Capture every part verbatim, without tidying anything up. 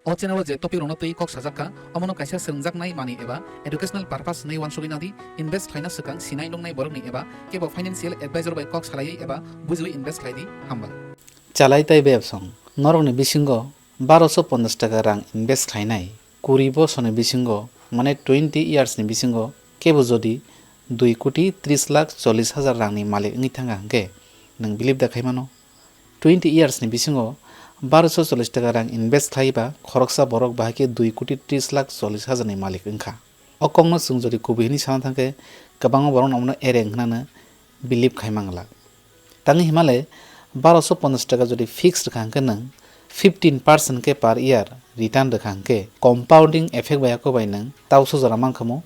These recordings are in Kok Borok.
O channel o je topic rokno twi kok sajak kha, omono kaisa swrwngjaknai manwi eba educational purpose hwnwi uansugwi nadi, invest khlaina swkang sinai nuknai borokni eba kebo financial advisor bai kok salaiwi eba bujiwi invest khlai di. Hambai. Chalai tei bebsong, norokni bisingo baroso ponchash taka rang invest khlainai, kuri bosorni bisingo, mane twenty years ni bisingo kebo jodi dui koti tris lakh chollish hajar rangni malik wngwi thangkha hwnkhe, nwng believe da khaimano? Twenty years ni bisingo baroso chollish taka rang invest khlaiba khoroksa borok bahai khe dui koti tris lakh chollish hajar ni malik wngkha. O kokno chwng jodi kubui hwnwi sana thangkhe, kwbangma borokno omono ereng hwnano believe khai mangla. Tangwi himale baroso ponchash taka jodi fix rwkha hwnkhe nwng fifteen percent khe per year return rwkha hwnkhe compounding effect bai ako bai nwng tabuksa jora mankhamu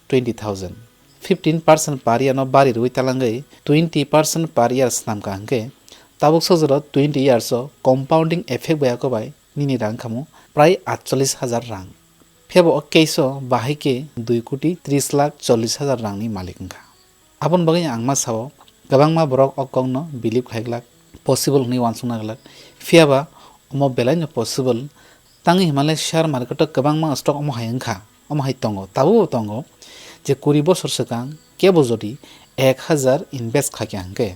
twenty thousand. Fifteen percent per year no bari rwi talangwi twenty percent per year swnamkha hwnkhe tabuksa jora twenty years o compounding effect bai ako bai nini rang khamu prai atchollish hajar rang. Phiyaba o case o bahai khe dui koti tris lakh chollish hajar rangni malik wngkha. Aboni bagwi ang ma sao, kwbangma borok o kokno believe khai glak, possible hwnwi uansukna glak. Phiyaba omo belaino possible. Tangwi himale share market o kwbangma stock omo hai wngkha, omo hai tongo, tabukbo tongo, je kuri bosor swkang kebo jodi ek hajar invest khaikha hwnkhe,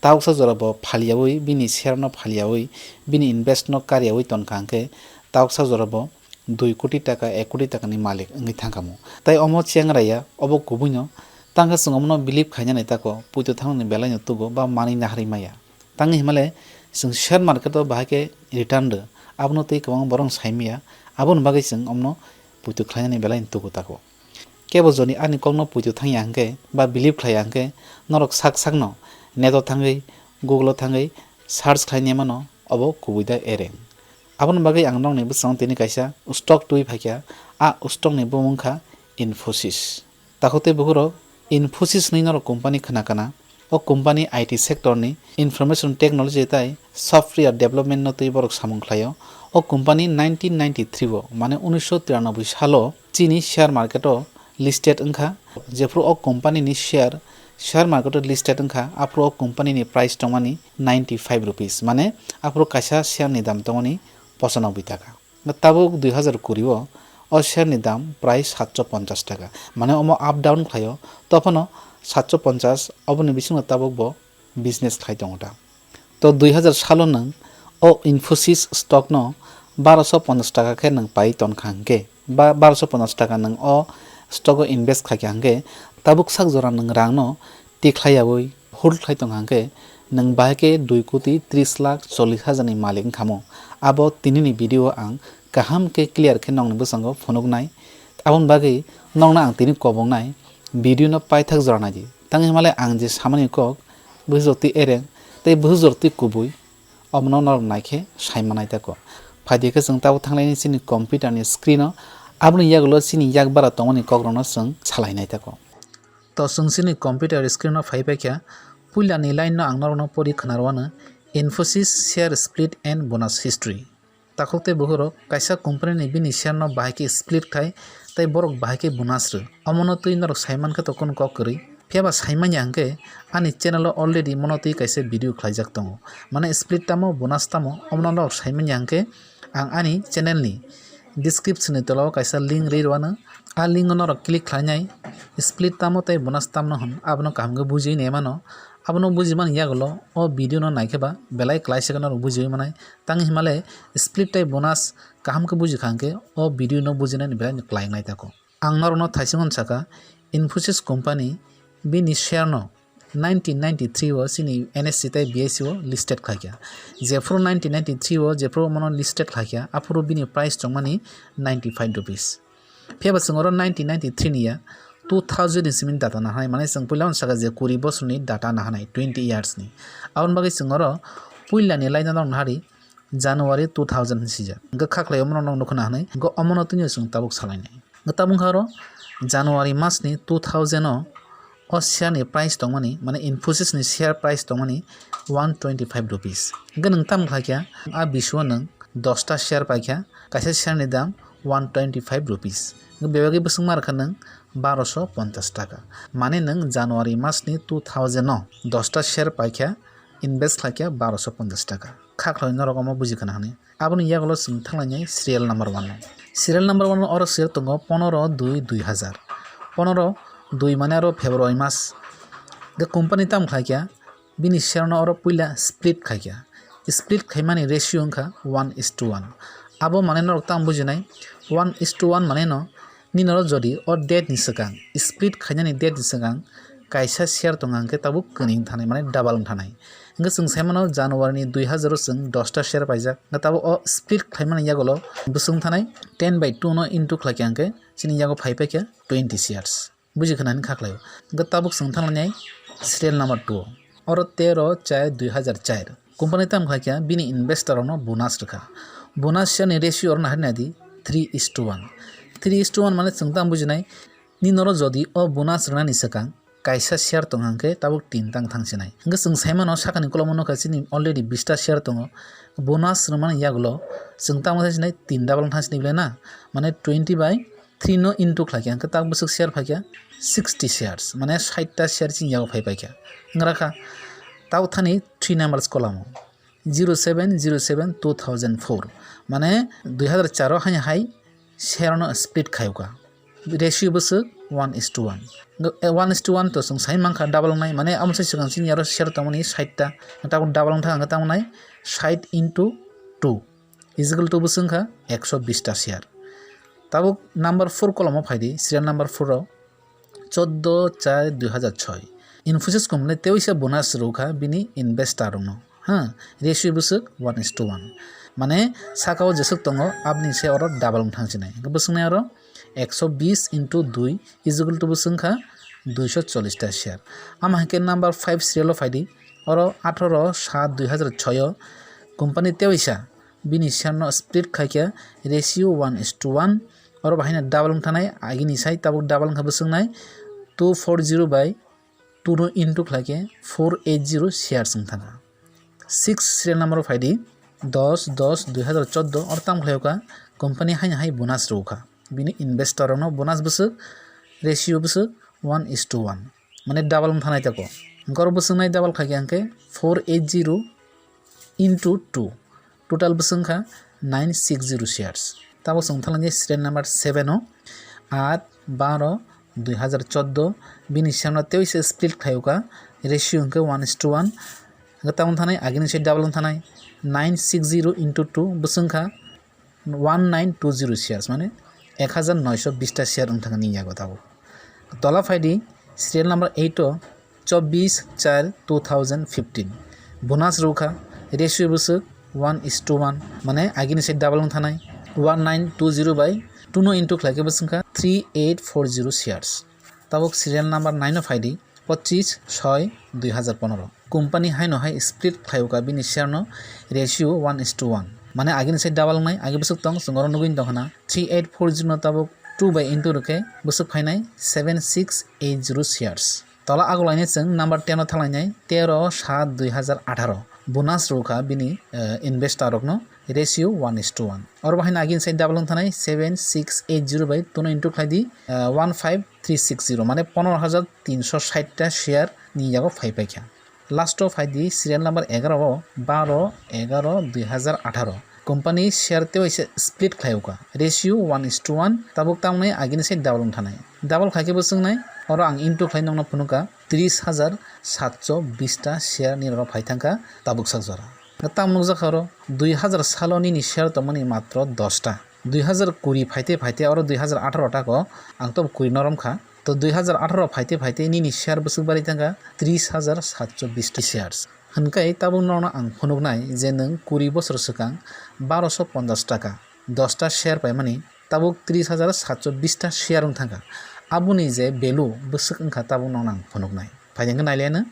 tabuksa jora bo phaliyaui, bini share no phaliyaui, bini invest no karyaui tonkha hwnkhe, tabuksa jora bo dui koti taka, ek koti taka ni malik wngwi thangkhamu. Tai omo chengraya, obo kubuino tangkha chwng omono believe khainani tako, puito thangnani belaino tugo ba manwi naharwi maya. Tangwi himale chwng share market o bahai khe return rw, abono tei kwbangma borok sai maya, aboni bagwi chwng omono puito khlainani belaino tugo tako. Kebo joni ani kokno puito thangya hwnkhe ba believe khlaiya hwnkhe, norok sak sakno net o thangwi, Google o thangwi search khlainai mano, obo kubui da ereng. Aboni bagwi ang nokni bwskango tini kaisa stock twi phaikha, a stock ni bumung kha Infosys. Takhuk tei bukhurok, Infosys hwnwi norok company khna kana? O company I T sector ni information technology tei software development no twi borok samung khlaio. O company nineteen ninety-three o, mane unisho tiranoboi salo chini share market o listed wngkha. Jephuru o company ni share, share market o listed wngkha, aphuru o company ni price tongmani ninety five rupees, mane aphuru kaisa share ni dam tongmani pochanoboi taka. Tabuk dui hazar kuri o, o share ni dam prai satso ponchas taka, mane omo up down khlaio, tophano satso ponchas oboni bisingo tabuk bo business khlai tongo ta. To dui hazar salo nwng o Infosys stock no baroso ponchas taka khe nwng pai tonkha hwnkhe, ba baroso ponchas taka nwng o stock o invest khaikha hwnkhe, tabuk sak jora nwng rang no tikhlaiyaui hold khlai tongkha hwnkhe, nwng bahai khe dui koti tris lakh chollish hajar ni malik wngkhamu. Abo tinini video o ang kaham khe clear khe nokni bwskango phunuknai. Aboni bagwi nokno ang tini kobongnai, video no paithak jora naidi. Tangwi hwnmale ang je samani kok, buhujortwi ereng tei buhujortwi kubui, omono norok naikhe sai manai tako. Phaidi khe chwng tabuk thanglaini chini computer ni screen o, aboni yagulo chini yak bara tongmani kokrokno chwng salainai tako. To chwng chini computer screen o phai paikha, puilani line no ang norokno pori khwnarwano, Infosys share split and bonus history. Takhuk tei bukhurok, kaisa company ni bini share no bahai khe split khai tei borok bahai khe bonus rw. Omono twi norok sai mankha to kunu kok kwrwi. Phiyaba sai manya hwnkhe ani channel o already mono twi kaisa video khlaijak tongo. Mane split tamo, bonus tamo, omono norok sai manya hwnkhe ang ani channel ni description ni tola o kaisa link rwi rwano. A link o norok click khlainai, split tamo tei bonus tamno hwn, abono kaham khe bujiwi naimano. Abono bujimani yagulo o video no naikhe ba belai klaisa khe norok bujiwi manai. Tangwi himale split tei bonus kaham khe buji kha hwnkhe o video no bujinani belai no klai wngnai tako. Ang norokno thaichung hwn saka, Infosys company bini share no nineteen ninety-three o chini N S E tei B S E o listed khlaikha. Jephuru nineteen ninety-three o jephuru omono listed khlaikha, aphuru bini price tongmani ninety five rupees. Phiyaba chwng oro nineteen ninety-three ni ya, two thousand ni simi data nahanai, mane chwng puila hwn saka je kuri bosorni data nahanai, twenty years ni. Aboni bagwi chwng oro puilani line no naharwi January two thousand hwn sijak. Hwnkhe kha khlai omono nokno khna hwnwi, hwnkhe omono twino chwng tabuk salainai. Hwnkhe tabuk kha oro January mas ni two thousand o o share ni price tongmani, mane Infosys ni share price tongmani one twenty five rupees. Hwnkhe nwng tamo khlaikha, a bisio nwng dosta share paikha, kaisa share ni dam one twenty five rupees. Hwnkhe bebagwi bwswk ma rwkha nwng baroso ponchas taka. Mane nwng January mas ni two thousand o dosta share paikha, invest khlaikha baroso ponchas taka. Kha khlai norok omo buji khna hwnwi. Aboni yagulo chwng thanglainai serial number one o. Serial number one o oro serial tongo ponoro dui dui hazar. Ponoro dui mane aro February mas. The company tam khlaikha, bini share no oro puila split khaikha. Split khaimani ratio wngkha one is to one. Abo mane norok tam bujinai, one is to one mane no ninoro jodi o date ni swkang, split khainani date ni swkang kaisa share tongo hwnkhe tabuk kwnwi wng thanai, mane double wng thanai. Hwnkhe chwng saimano January ni dui hazar o chwng dosta share paijak, hwnkhe tabuk o split khlaimani yagulo bwswk wng thanai ten by two no into khlaikha hwnkhe chini yago phai paikha twenty shares. Buji khwnani kha khlaio. Hwnkhe tabuk chwng thanglainai serial number two o. Oro tero char dui hazar char. Company tam khlaikha bini investor rokno bonus rwkha. Bonus share ni ratio oro nahar naidi three is to one. Three is to one mane chwng tam bujinai, ninoro jodi o bonus rwnani swkang kaisa share tong hwnkhe tabuk tin tang thangsinai. Hwnkhe chwng saimano sakani kolomo nukha chini already bista share tongo. Bonus rwmani yagulo chwng tamo thangsinai tin double thangsinai belai na. Mane twenty by three no into khlaikha hwnkhe tak bwswk share phaikha sixty shares, mane sait ta share chini yago phai paikha. Wngrakha tabo thani three numbers kolamo zero seven zero seven two thousand four, mane dui hazar char o haino hai share no split khayokha. Ratio bwswk one is to one. One is to one to chwng sai mankha double wngnai, mane amo sai swkang chini aro share tongmani sait ta, tabuk double wngthang hwnkhe tamo nai sait into two is equal to bwswk wngkha ekso bista share. Tabuk number four kolomo phaidi, serial number four o choddo char dui hazar choi. Infosys company teisa bonus rwkha bini investor rokno. Ha, ratio bwswk one is to one. Mane saka o jeswk tongo aboni se oro double wng thangsinai. Hwnkhe bwswknai oro ekso bis into dui is equal to bwswk wngkha duiso chollis ta share. Ama hwnkhe number five serial o phaidi, oro atharo sat dui hazar choi o company teisa bini share no split khaikha ratio one is to one. Oro bahaino double wng thanai, agini sai tabuk double wngkha bwswknai two four zero by two no into khlaikhe four eight zero shares wng thangkha. Six serial number o phaidi, dos dos dui hazar choddo, oro tam khlaiyokha company haino hai bonus rwkha. Bini investor rokno bonus bwswk ratio bwswk one is to one, mane double wng thanai tako. Hwnkhe oro bwswknai double khaikhe hwnkhe four eight zero into two, total bwswk wngkha nine six zero shares. Tabuk chwng thanglainai serial number seven o, aat baro dui hazar choddo, bini share no teisa split khlaiyokha, ratio hwnkhe one is to one. Hwnkhe tabuk thanai agini se double wng thanai, nine six zero into two bwswk wngkha one nine two zero shares, mane ek hazar noisho bista share wng thangni yago tabuk. Tola phaidi serial number eight o, chobbish char two thousand fifteen. Bonus rwkha, ratio bwswk one is to one, mane agini se double wng thanai, one nine two zero by two no into khlaikhe bwswk wngkha three eight four zero shares. Tabuk serial number nine o phaidi, pochish soi dui hazar ponoro. Company haino hai split khlaiyokha bini share no, ratio one is to one. Mane agini se double wngnai, agi bwswk tong, chwng oro nugwi tong khna. Three eight four zero no tabuk two by into rwkhe bwswk phainai seven six eight zero shares. Tola agulainai chwng number ten o thanglainai, tero sat dui hazar atharo. Bonus rwkha bini, eh, investor rokno, ratio one is to one. Oro bahaino agini sai double wng thanai seven six eight zero by two no into khlai di, eh, one five three six zero, mane pono hazar tinso sait ta share ni yago phai paikha. Last o phaidi serial number egaro o, baro egaro dui hazar atharo. Company share teisa split khlaiyokha. Ratio one is to one, tabuk tamni agini se double wng thanai. Double khaikhe bwswk wngnai, oro ang into khlai nokno phunukha tris hazar satso bis ta share ni oro phai thangkha tabuk sak jora. Tam nukjakha oro dui hazar salo nini share tongmani matro dos ta. Dui hazar kuri phaite phaite oro dui hazar atharo tako ang to kuri noromkha. To dui hazar atharo phaite phaite nini share bwswk bari thangkha tris hazar satso bis ta shares. Hwnkhai tabuk norokno ang phunuknai je nwng kuri bosor swkang baroso ponchash taka dos ta share paimani, tabuk tris hazar satso bis ta share wng thangkha. Aboni je value bwswk wngkha tabuk norokno ang phunuknai. Phaidi hwnkhe naileno.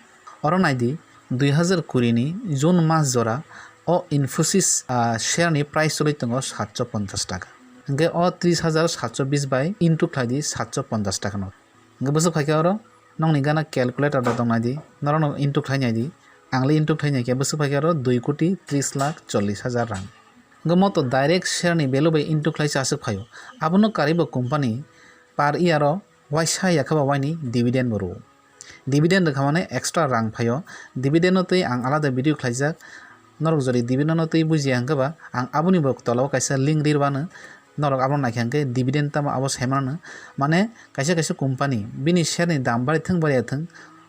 Oro naidi, dui hazar kuri ni June mas jora o Infosys, ah, share ni price choli tongo satso ponchash taka. Hwnkhe o tris hazar satso bis bai into khlai di satso ponchash taka no. Hwnkhe bwswk phaikhe oro nokni gana calculator da tong naidi, norokno into khlai naidi. Ang le into khlai naikhe bwswk phaikhe oro dui koti tris lakh chollish hajar rang. Hwnkhe moto direct share ni value bai into khlai se aswk phaio. Abono karwi bo company per year o waisa yakha ba waini dividend bo rwo. Dividend rwkha mane extra rang phaio. Dividend no twi ang alada video khlaijak. Norok jodi dividend no twi bujiya hwnkhe ba ang aboni bo tola o kaisa link ri rwano. Norok abono naikha hwnkhe dividend tamo abo saimanano. Mane kaisa kaisa company bini share ni dam bari thung bari ya thung,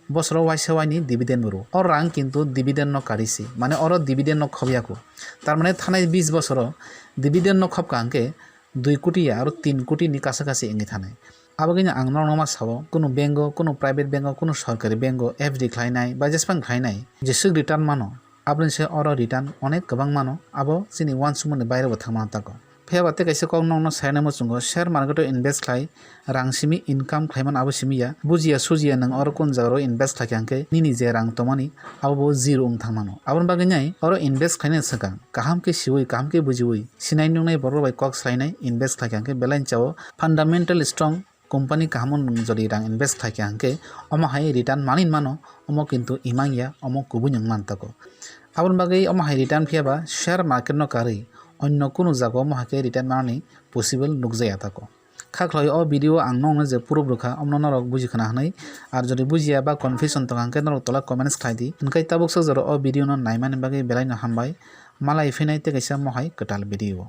bosoro waisa waini dividend bo rw. O rang kintu dividend no karwi se, mane oro dividend no khobya kho. Tar mane thanai bis bosoro dividend no khobka hwnkhe dui koti ya aro tin koti ni kasa kasi wngwi thanai. Abagwino ang norokno ma sao, kunu bank o, kunu private bank o, kunu sorkari bank o F D khlainai ba jesphang khlainai, jeswk return mano, aboni se oro return onek kwbang mano, abo chini uansukmani baire bo thangmano tako. Phiya ba tei kaisa kok nokno saina muchungo, share market o invest khlai, rang simi income khlaimano abo simi ya, bujiya sujiya nwng oro kun jaga o invest khlaikha hwnkhe nini je rang tongmani abo bo zero wng thangmano. Aboni bagwi nai oro invest khlainani swkang kaham khe siwi, kaham khe bujiwi, sinai nuknai borok bai kok swlainai invest khlaikha hwnkhe belai chao fundamental strong company kahamo nwng jodi rang invest khlaikha hwnkhe omo hai return manwi mano, omo kintu imang ya, omo kubui nwng man tako. Aboni bagwi omo hai return phiya ba share market no karwi onno kunu jaga omo hai khe return manani possible nukjaya tako. Kha khlai o video ang nokno je proof rwkha, omno norok buji khna hwnwi. Ar jodi bujiya ba confusion tongkha hwnkhe norok tola comments khlai di. Hwnkhe tabuk sok jora o video no naimani bagwi belai no hambai. Malai phinai tei kaisa mohai kwtal video.